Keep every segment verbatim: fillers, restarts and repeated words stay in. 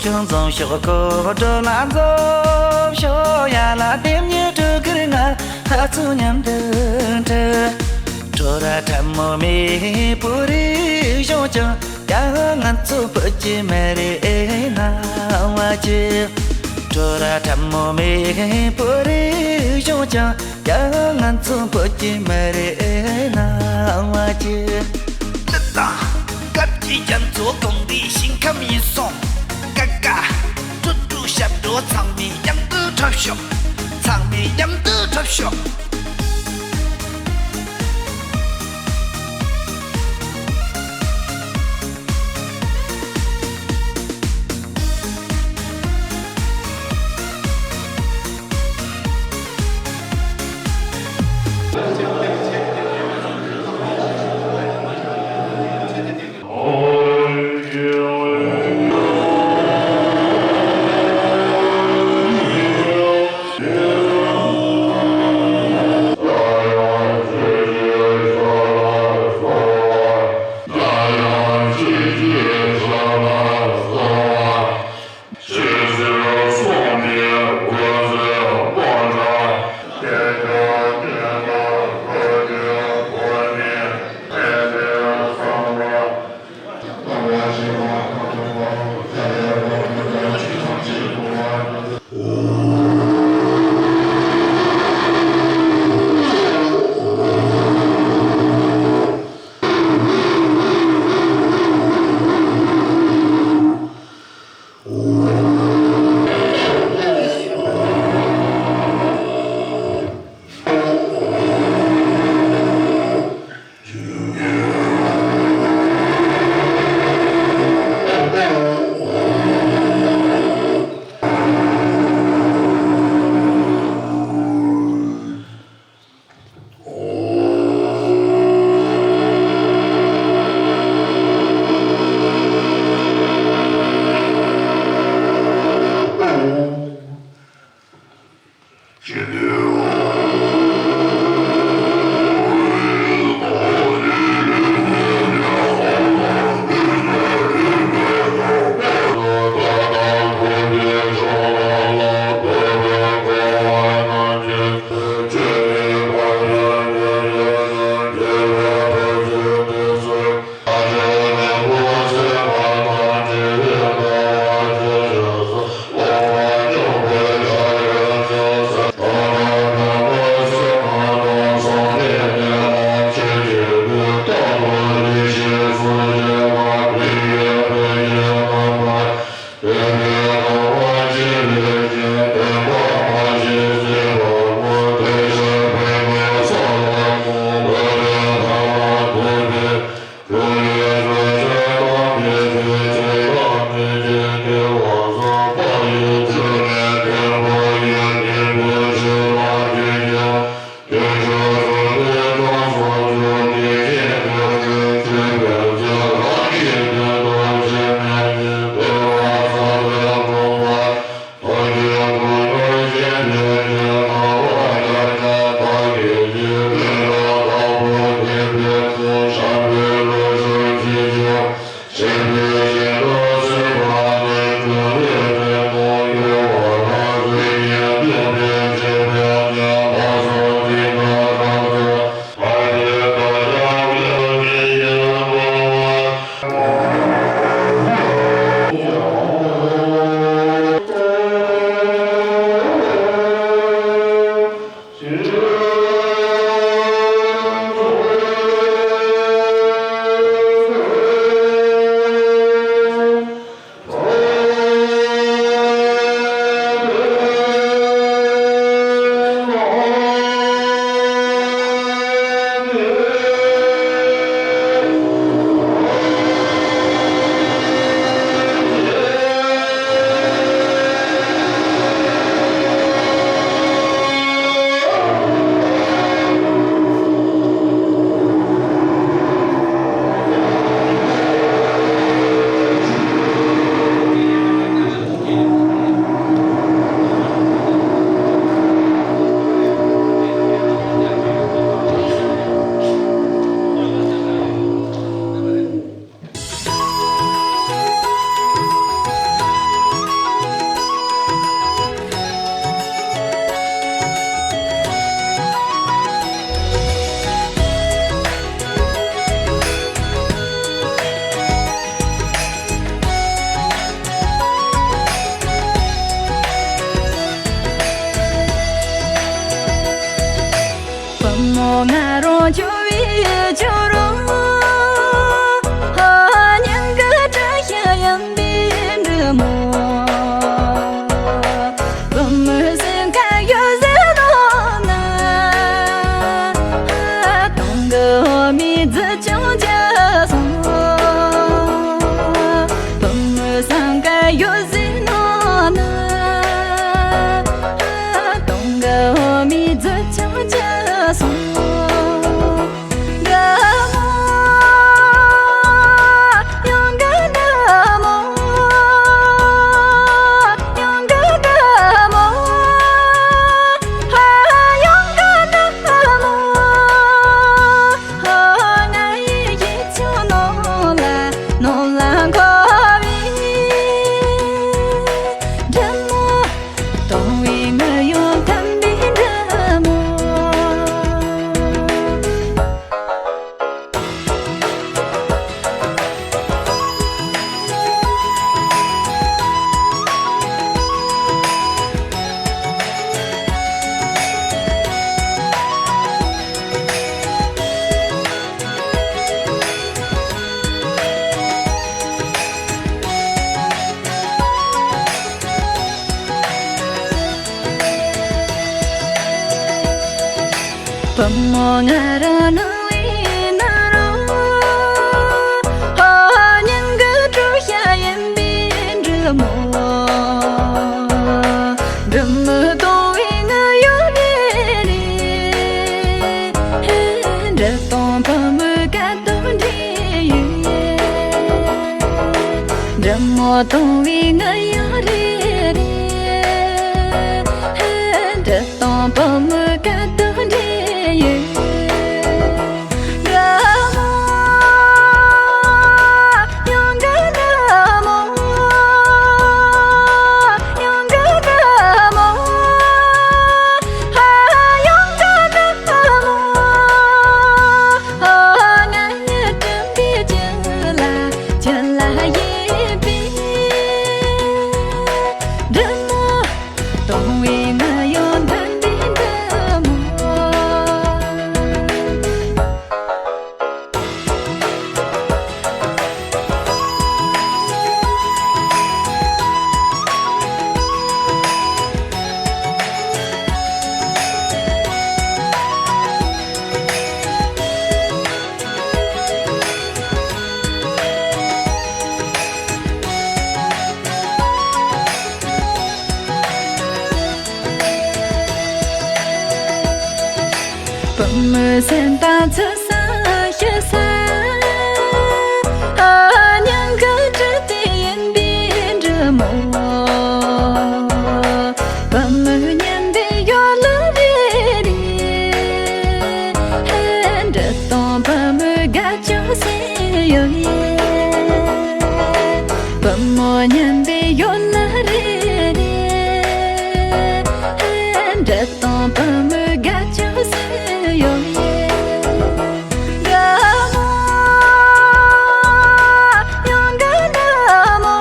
ཁྱོད་འཛོམས་ཤོག་གོ་སྒྲོ་ལ་འཛོམས་ཤོག་ཡ་ལ་དེབ་ཉིད་སྤྲུལ་སྐུར་ང་ཧ་ཚུ་མཉམ་དུ་འཁྲིད། བྲོ་ར་ཁྲ་མོ་མེ་བོད་རིགས་གཞུང་ཀྱང་ཡ་ང་ཚོ་བོད་ཀྱི་མི་རིགས་སྣང་བ་ཅི། བྲོ་ར་ཁྲ་མོ་མེ་བོད་རིགས་གཞུང་ཀྱང་ཡང་ང་ཚོ་བོད་ཀྱི་མི་རིགས་སྣང་བ་ཅི། གླུ་དང་སྐབས་ཀྱི་རྒྱ་མཚོ་གངས་རིའི་ཞིང་ཁམས་ཡིན་སོང་། ཀ་ཀ་ཀྲུ་ཀྲུ་ཞབས་བྲོ་ཚང་མས་མཉམ་དུ་འཁྲབ་ཤོག་ཚང་མས་མཉམ་དུ་འཁྲབ་ཤོག་ང་རང་ཁྱོད་བའི་ཁྱོད་རང་། སྙིང་གི་དྲི་ཞིམ་ཡིན་པའི་འབྲི་མོ། བུ་མོའི་སེམས་ཁ་ཡོད་ཟེར་ནོ་ན། དུང་གི་འོ་མའི་རྫི་ཆུང་ཆ་སོང་། བུ་མོའི་སེམས་ཁ་ཡོད་ཟེར་ནོ་ན། དུང་གི་འོ་མའི་རྫི་ཆུང་ཆ་སོང་། འདྲ་མོ། ཡང་འདྲ་མོ། ཡང་འདྲ་མོ། ཧ། ཡང་འདྲ་མོ། ཧ། ང་ཡི་ཡིད་ཆུང་ནང་ལ་ནང་ལ་འཁོར་བའི་འདྲ་མོ། སྟོང་བའི་ངུ་ཡོང་ཐུམ་པའི་འདྲ་མོ། བུ་མོ་ང་རང་ནང་བའི་ནང་རོ། ཧ། སྙིང་གི་གྲོགས་ཤ་ཡིན་པའི་འབྲི་མོ། འབྲི་མོ་སྟོང་བའི་ངུ་ཡོད་རེ་རེ། འབྲི་སྟོང་བུ་མོའི་སྐད་དུ་འདྲེས་ཡོད། འབྲི་མོ་སྟོང་བའི་ངུ་ཡོད་རེ་རེ། འབྲི་སྟོང་བུ་མོའི་སྐད་དུ་འདྲེས་ཡོད། འདྲ་མོ། ཡང་འདྲ་མོ། ཡང་འདྲ་མོ། ཧ། ཡང་འདྲ་མོ། ཧ། ང་ཡི་དྲན་པའི་རྒྱུད་ལ་རྒྱུད་ལ་ཡིབ་པའི་འདྲ་མོ། སྟོང་བའི་ངུ་ཡོང་ཐུམ་པའི་འདྲ་མོ། བུ་མོའི་སེམས་དང་ཚུལ་བཟང་ཞི་བཟང་། སྙིང་གི་དྲི་དེ་ཡིན་པའི་འབྲི་མོ། བུ་མོའི་སྙན་པའི་ཡོ་ལ་རེ་རེ། འབྲི་སྟོང་བུ་མོའི་དགའ་སྐྱོ་སེམས་ཡོད་ཡེ། བུ་མོ་སྙན་པའི་ཡོ་ལ་རེ་རེ། འབྲི་སྟོང་བུ་མོའི་དགའ་སྐྱོ་སེམས་ཡོད་ཡེ། འདྲ་མོ། ཡང་འདྲ་མོ།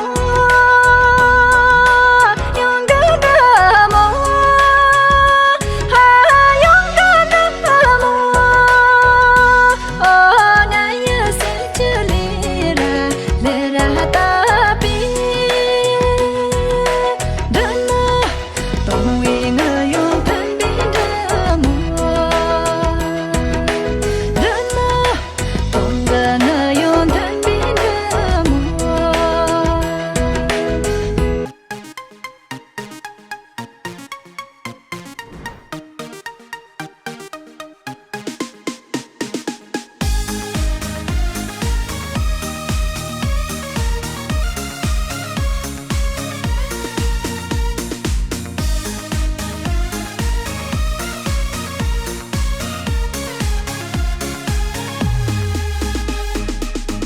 ཡང་འདྲ་མོ། ཧ། ཡང་འདྲ་མོ། ཨོ། ང་ཡི་སེམས་ཀྱི་ལས་ར་ལས་ར་བཏབ་པའི་འདྲ་མོ། སྟོང་བའི་ངུ་ཡོང་ཐུམ་པའི་འདྲ་མོ། འདྲ་མོ། སྟོང་གི་ངུ་ཡོང་ཐུམ་པའི་འདྲ་མོ།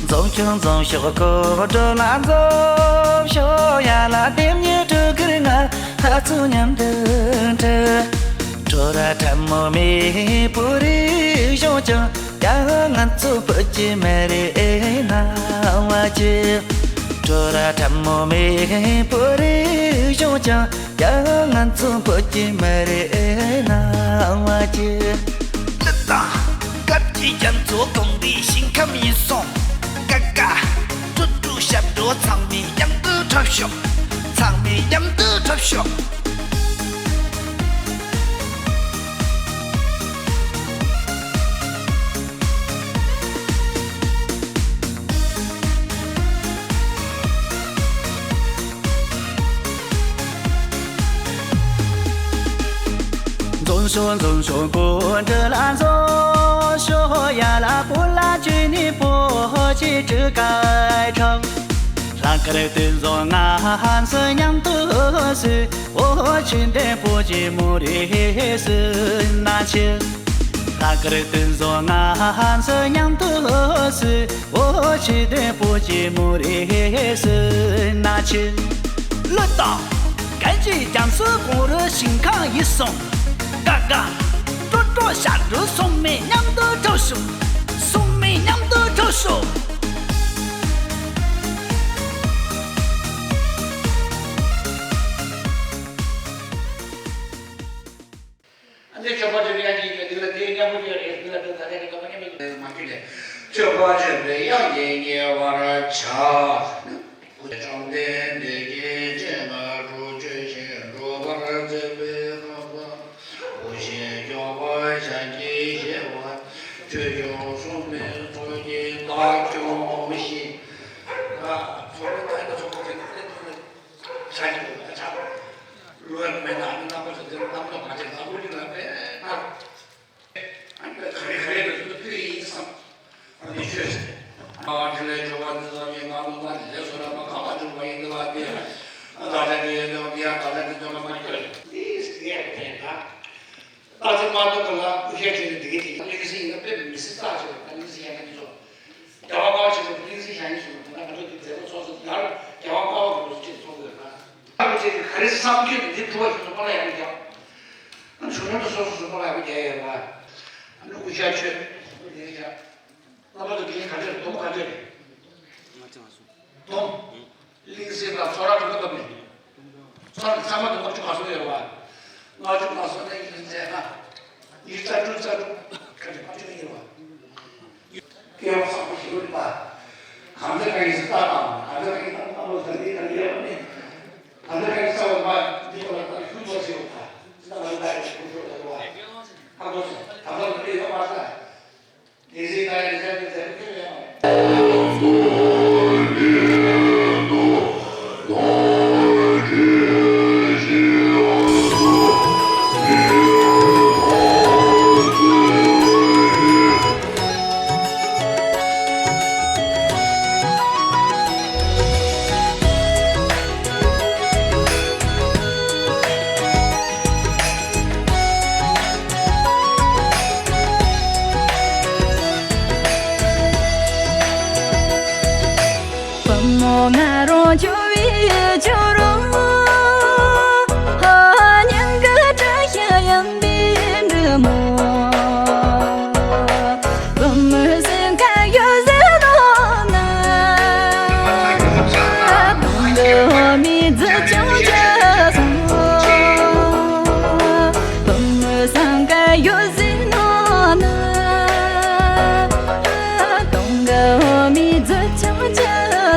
འཛོམས་ཤོག་འཛོམས་ཤོག་ཁོ་སྒྲོལ་ལ་འཛོམས་ཤོག་ཡ་ལ་དེབ་ཉིད་སྤྲུལ་སྐུར་ང་ཧ་ཚུ་མཉམ་དུ་འཁྲིད། བྲོ་ར་ཁྲ་མོ་མེ་བོ་རི་གཞུང་ཀྱང་ཡང་ང་ཚོ་བོད་ཀྱི་མི་རིགས་ཨེ་སྣང་བ་ཅི། བྲོ་ར་ཁྲ་མོ་མེ་བོ་རི་གཞུང་ཀྱང་ཡང་ང་ཚོ་བོད་ཀྱི་མི་རིགས་ཨེ་སྣང་བ་ཅི། རྒྱ་མཚོ་གངས་རིའི་ཞིང་ཁམས་ཡིན་སོང་། ཀ་ཀ་ཀྲུ་ཀྲུ་ཞབས་བྲོ་ཚང་མས་མཉམ་དུ་འཁྲབ་ཤོག་ཚང་མས་མཉམ་དུ་འཁྲབ་ཤོག་འཛོམས་ཤོག་འཛོམས་ཤོག་སྐུ་མགྲོན་ལ་འཛོམས་ཤོག་ཡ་ལ་བུ་ལ་ཅི་ནི་བོ་ཅི་ཀྲི་ཀའི་ཁྲབ། ལྷག་དཀར་སྟོན་བཟང་ང་ཚོ་མཉམ་དུ་སུ། འོ་ཆོས་ལྡན་བུ་གཅིག་མོ་རེ་སུ་ན་ཆི། ལྷག་དཀར་སྟོན་བཟང་ང་ཚོ་མཉམ་དུ་སུ། འོ་ཆོས་ལྡན་བུ་གཅིག་མོ་རེ་སུ་ན་ཆི། བློས་བཏང་། གན་ཇི་རྒྱ་མཚོ་གངས་རི་ཞིང་ཁམས་ཡིན་སོང་། ཀ་ཀ་ཀྲོ་ཀྲོ་ཞབས་བྲོ་ཚང་མས་མཉམ་དུ་འཁྲབ་ཤོག་ཚང་མས་མཉམ་དུ་འཁྲབ་ཤོག་ཨ་ནི་མཆོད་པ་བརྗོད་པའི་དབྱངས་ཀྱིས་ཉེ་བར་བྱ། འདི་ལ་དེའི་མཉམ་པོ་བརྗོད་རེད། འདི་ལ་དེ་ད་ལྟའི་རིག་པ་མ་ཉམས་པའི་མ་ཁྱོད་ལས། མཆོད་པ་བརྗོད་པའི་དབྱངས་ཀྱིས་ཉེ་བར་བྱ། བཅོམ་ལྡན་འདས་ཀྱིས་སྤྱན་དྲངས་སྤྲུལ་བཅོས་ཤིང་སྒྲུབ་པར་མཛད་པའི་ཁམས་པ། བུ་ཞིག་སྐྱོབ་པ་ཞལ་གྱིས་བཞེས་པ། ཆོས་སྐྱོང་སྲུང་མའི་ཚོགས་ཀྱིས་བདག་སྐྱོང་ཞིང་། ཚོགས་པའི་མཐའ་ན་ཚོགས་པ་དེ་ཚོ་ལས་དེ་ཚོ་ལས། ཆ་ཅིག་ཡོད་པ་ཆ། བློ་ཡང་མེད་ན་ཨ་ནི་རྣམ་པ་ཚོ་དེར་རྣམ་རྟོག་མ་བྱེད་ལ་བློ་གླིང་ལ་བས་ན། ཨ་ནི་ག་རེ་ག་རེ་ལ་ཚུལ་དུ་ཕུལ་ཡིན་བསམ། ཨ་ནི་ཆོས་ཟེར། ཨ་འཕྲིན་ལས་སྦྱོར་བ་འདི་ཙམ་ཡིན་ང་རླུང་རྟ་ནི་ལས་སོ་ར་མ་གང་ལ་འཇུག་པ་ཡིན་འདི་ལ་འདི། ཨ་བདག་ཅག་འདི་ཡོད་འདི་ཡང་བདག་ཅག་འདི་ཚོ་ལ་མ་འགྱུར། འདི་སྐད་དེ་ན། ད་ཚེ་མ་ཐུབ་པ་ལ་སྐུ་ཤ་ཆོད་ནས་འདི་གའི་དེ་གླིང་སེང་ཡིན་ན་དཔེ་མི་སྲིད་རྩ་ཆེ་བ་ད་གླིང་སེང་ཡང་ན་འདི་ཚོ། རྒྱལ་བ་དཀའ་བ་ཆེན་པོ་གླིང་སེང་ཞལ་ནས་གསུངས་པ་ན་ང་ཚོ་འདི་མཛད་པ་ཚོགས་གཙོ་ཡར་རྒྱལ་བ་དཀའ་བ་གི་ལོ་གཅིག་ཚོགས་དགོས་ན། ཨ་ཁུ་ཆེ་གི་ག་རེ་བསམ་རྒྱུ་འདི་འཁྲུལ་བ་ཞིག་ཚོགས་པ་ལ་ཡག་པོ་རྒྱག་ཨ་ནི་ཞུ་སྙོམས་དུ་སོ་སོ་སོ་པ་ལ་ཡག་པོ་རྒྱག་ཡ་ཡོད་པ། ཨ་ནི་དབུ་ཞྭ་ཆོད་ཨ་ནི་ལས་བྱ། རྣམ་པ་ཚོ་དེ་ག་འདྲས་སྡོམ་ག་འདྲས་རེད། སྡོམ། གླིང་སེང་དང་ཚོ་ར་དུ་མ་བཏབ་ནས། ཚོ་ར་ཚང་མ་དུ་ལྔ་བཅུ་ང་གསུམ་ཡོད་པ། ལྔ་བཅུ་ང་གསུམ་ནས་ཡིན་ཟེར་ན། ཡིག་རྩ་དྲུག་རྩ་དྲུག་ག་འདྲས་ལྔ་བཅུ་ཡིན་པ། སྐྱེ་བ་བཟང་པོ་ཞིག་ཡོད་པ། གང་ཚེ་གང་ཡིན་ཟེར་ལྟ་དང་གང་ཚེ་གང་ཡིན་ལྟ་དང་ལོ་ཟེར་ནས་གང་ཡོད་མེད། གང་ཚེ་གང་ཡིན་རྩ་བ་མ་འདི་ལ་ད་ཤུགས་ཐོགས་ཟེར་བ་ད། ད་ལ་ད་ཡི་ཤུགས་ཐོགས་ཟེར་བ། ཧ་གོ་སོང་ད་ལྟ་ལ་དེ་ཡོད་མ་རེད། བུ་མོ་ང་རང་ཁྱོད་བའི་ཁྱོད་རང་། ཧ་སྙིང་གི་སྐྲ་ཤད་ཡམ་པའི་འབྲི་མོ། བུ་མོ་སེམས་ཁ་ཡོད་ཟེར་ནོ་ན། གདོང་གི་འོ་མའི་རྫི་ཅུང་ཅི་སོང་། བུ་མོ་སེམས་ཁ་ཡོད་ཟེར་ནོ་ན། གདོང་གི་འོ་མའི་རྫི་ཅུང་ཅི་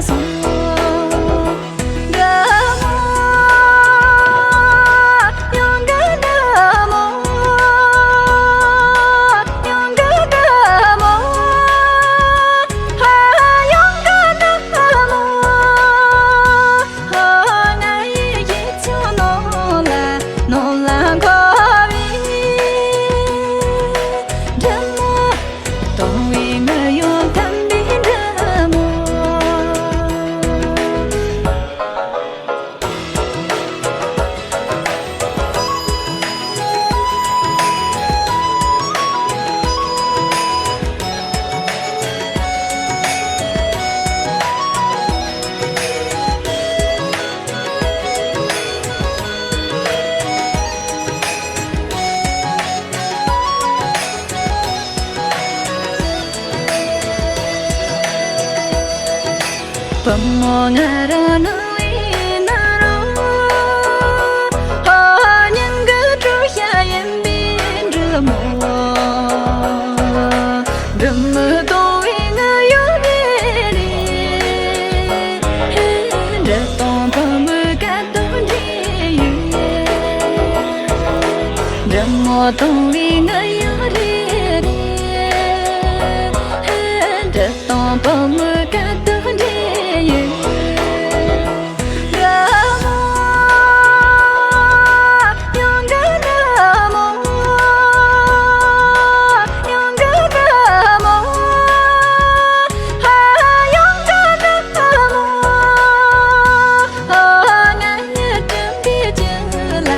སོང་། གཏོང་བའི་མི་ཡོང་དམ་པའི་འདྲ་མོ། བུ་མོ་ང་རང་ནུ་བའི་ནུ་རོ། ཧ་སྙིང་གི་གྲོ་ཞྭ་ཡིན་པའི་འབྲི་མོ། མོ་གཏོང་བའི་ང་ཡང་རེ་རེ། འདྲི་གཏོང་བུ་མོ་ག་དུས་འདྲེ་ཡོད། དགའ་མོ། ཡང་དགའ་དགའ་མོ། ཡང་དགའ་དགའ་མོ། ཧ་ཡང་དགའ་དགའ་མོ། ཨོ་ང་ཡི་དྲན་པའི་བཅུད་ལ་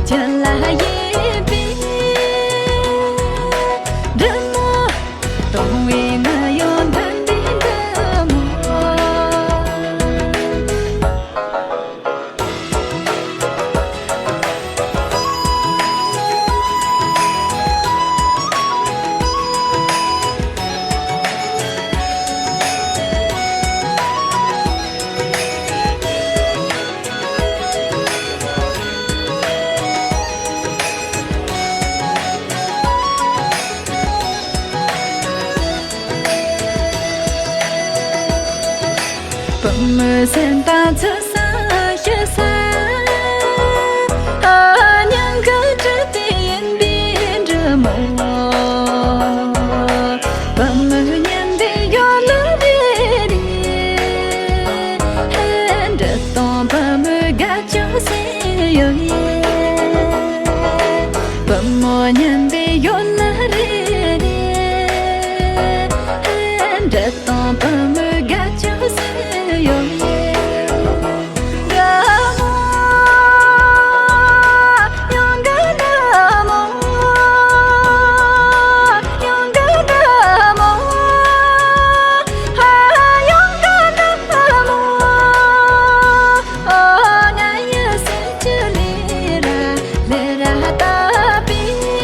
བཅུད་ལ་ཡིབ་པའི་འདྲེ་མོ། གཏོང་བའི་ང་ཡང་ལྡན་པའི་འདྲེ་མོ། བུ་མོའི་སེམས་པ་ཚུད་ས་ཤི་ས། ཨ་ཉམས་གི་དྲི་དེ་ཡིན་པའི་འདྲེ་མོ། བུ་མོའི་སྙན་པའི་ཡོད་ལ་རེ་རེ། འདྲི་གཏོང་བུ་མོའི་དགའ་སྐྱོ་སེམས་ཡོད་ཡེ། བུ་མོ་སྙན་པའི་ཡོད་ལ་རེ་རེ། འདྲི་གཏོང་བུ་མོའི་དགའ་སྐྱོ་སེམས་ཡོད་ཡེ། དགའ་མོ། ཡང་དགའ་དགའ་མོ། ཡང་དགའ་དགའ་མོ། ཧ་ཡང་དགའ་དགའ་མོ། ཨོ་ང་ཡི་སེམས་ཀྱི་ལི་ར་ལི་ར་བཏབ་པའི།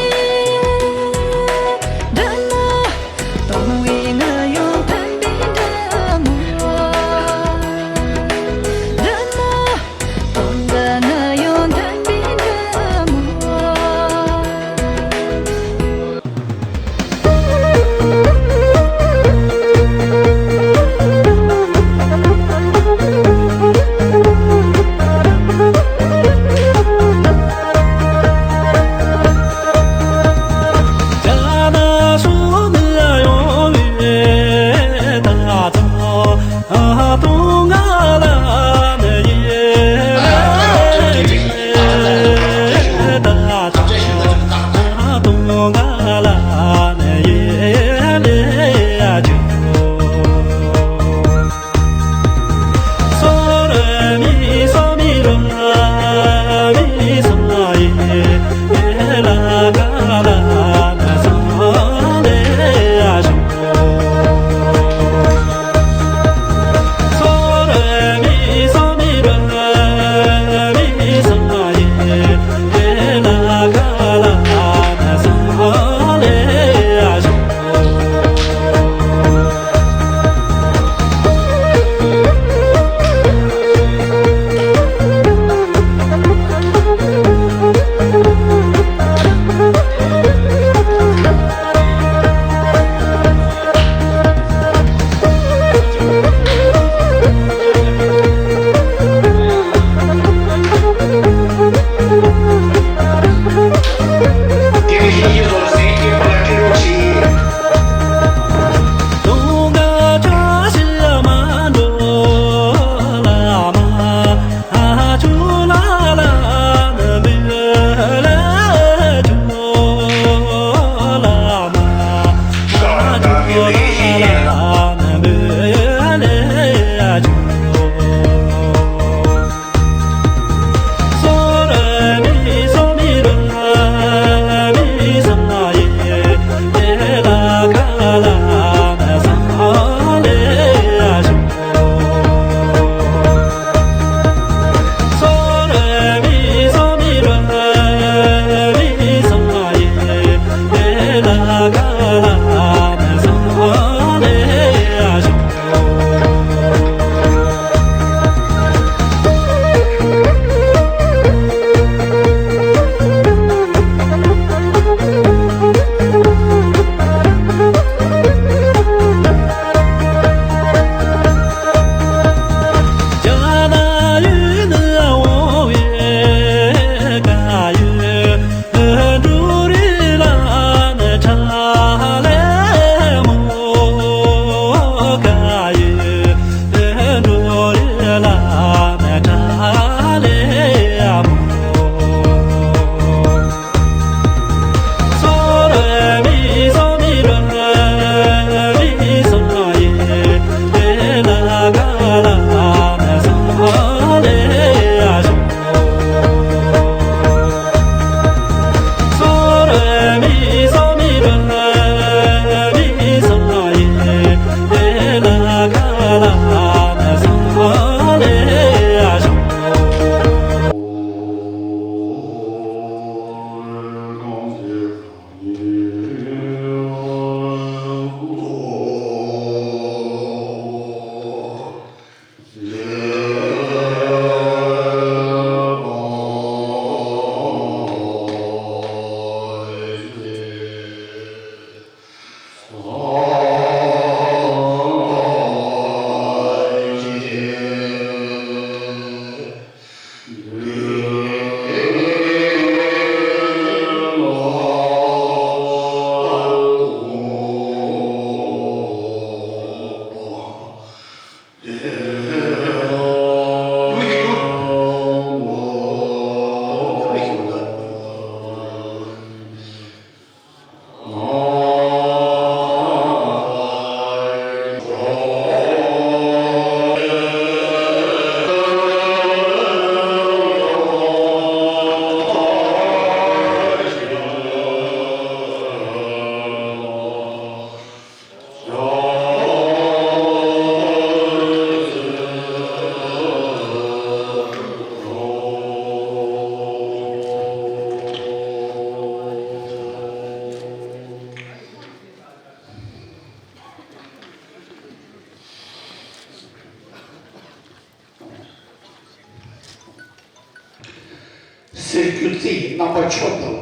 རྒྱུ་རྩི་ཡི་རྣམ་པ་མཆོག་ལྟ་བུ།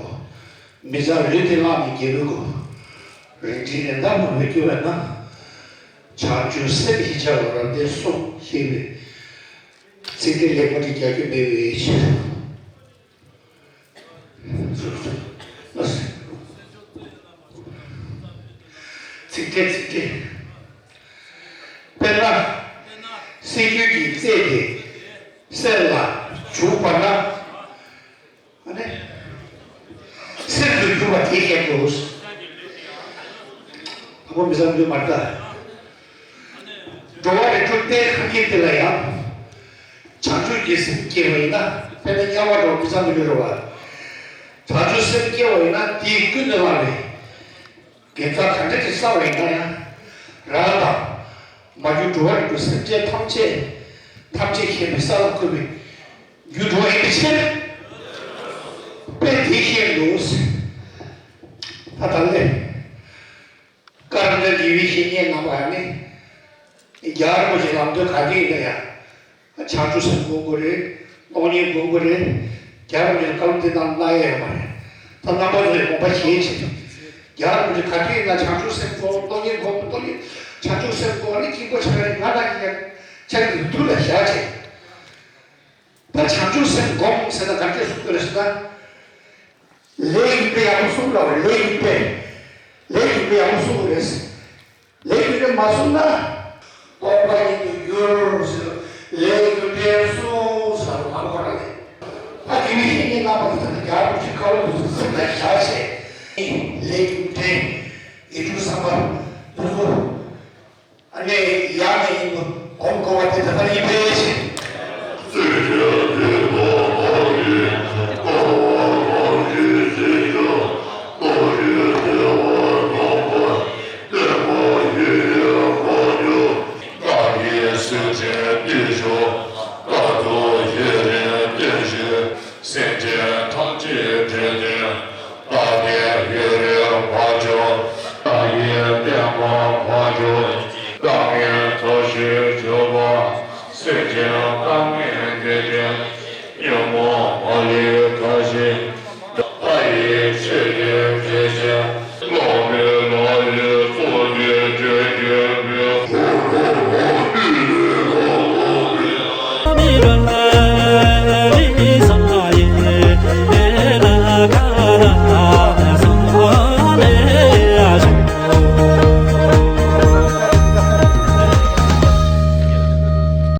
མི་ཚང་ལུས་འདི་བླངས་ནས་རྒྱལ་པོའི་སྐུ། རིན་ཆེན་རེ་འདབས་མང་པོས་བསྐྱོད་པས་ན། བྱང་ཆུབ་སེམས་ཞེས་བྱ་བ་རབ་བརྟན་གསུམ་ཞེས་པའི་ཚིག་འགྲེལ་ལེགས་པར་རྒྱག་རྒྱུ་མེད་པའི་ཕྱིར། ཚིག་འགྲེལ་ཚིག་འགྲེལ། དཔེར་ན། སེམས་རྒྱུད་ཀྱི་རྩལ་དེ་སེམས་ལ་འཇུག་པ་ན། ཨ་ནི། སེམས་སུ་གྱུར་པ་དེ་བཞིན་དུ། ཨ་ཕོ་མི་བཟང་འདུས་མ་ལྟ། འགྲོ་བ་རིགས་དྲུག་སྟེ་ཁམས་སྐྱེ་དེ་ལ་ཡང་། བྱང་ཆུབ་ཀྱི་སེམས་སྐྱེ་བ་ཡིན་ན་དཔེར་ན་དམྱལ་བ་འགྲོ་མི་བཟང་མི་འདུས་རོ་བ། བྱང་ཆུབ་སེམས་སྐྱེ་བ་ཡིན་ན་དེའི་ཀུན་ནས་བསླངས་པའི། དགེ་རྩ་ག་འདྲ་ཅིག་བསགས་པ་ཡིན་ན་ཡང་། རང་དང་། མ་གྱུར་འགྲོ་བ་རིགས་དྲུག་སེམས་ཅན་ཐམས་ཅད། ཐམས་ཅད་མཁྱེན་པའི་ས་ལ་བཀོད་པའི་རྒྱུ་འགྲོ་བ་ཡིན་པའི་ཕྱིར། དཔེ་དེ་བཞིན་དུ། ད་ད་ལས། བཀའ་འགྲེལ་དགེ་བའི་བཤེས་གཉེན་རྣམ་པ་ནི། རྒྱལ་བ་རིན་པོ་ཆེའི་ལམ་སྟོན་ག་དུས་ཡིན་ན་ཡང་། བྱང་ཆུབ་སེམས་སྒོམ་དགོས་རེད། སྟོང་ཉིད་སྒོམ་དགོས་རེད། རྒྱལ་བ་རིན་པོ་ཆེའི་བཀའ་སློབ་འདི་ནང་གནང་ཡས་ཡོད་མ་རེད། ད་རྣམ་པ་ཚོས་དགོངས་པ་བཞེས་བྱས། རྒྱལ་བ་རིན་པོ་ཆེ་ག་དུས་ཡིན་ན་བྱང་ཆུབ་སེམས་སྒོམ། སྟོང་ཉིད་སྒོམ། སྟོང་ཉིད། བྱང་ཆུབ་སེམས་སྒོམ་ནི་སྐྱིད་པོ་ཆགས་རེད། ང་ལ་ཡིན་ཡང་ཆགས་ཀྱི་འདུག་ལ་བཞག་བྱས། ད་བྱང་ཆུབ་སེམས་སྒོམ་ཟེར་ན་ག་འདྲས་གསུང་གི་རེད་ཟེར་ན། ལས་ཡིན་པས་ཡག་པོ་གསུང་དགོས་རེད། ལས་ཡིན་པས། ལས་ཡིན་པས་ཡག་པོ་གསུང་དགོས་རེད། ལས་ཡིན་པས་མ་གསུངས་ན། རྟོགས་པ་ཉིད་དུ་འགྱུར་ཟེར། ལས་རྒྱུ་འབྲས་གསུངས་ཟེར་བ་མ་གོ་ར་ལས། ད་དེ་བས་ཤེས་ཉིད་རྣམ་པ་དེ་ཚོ་ནི་རྒྱལ་བ་རིན་པོ་ཆེའི་བཀའ་སློབ་དེ་ཚོ་སེམས་ལ་བཞག་བྱས། ལས་རྒྱུ་འབྲས་ཡིད་དྲུག་བསམ་པ་དེ་ཚོ། ཨ་ནི་ཡང་ནས་ཡང་དུ་སྒོམ་དགོས་པ་དེ་ད་ལྟ་ཡིན་པའི་ཕྱིར། སེམས་ཅན་ཐམས་ཅད་འདྲེན་པའི། བདག་གི་ཡུལ་ལས་བར་ཆད། བདག་གི་བསྟན་པ་མ་གྱུར། བདག་གི་ཐབས་ཤེས་གྱུར་པ། སེམས་ཅན་རྣམས་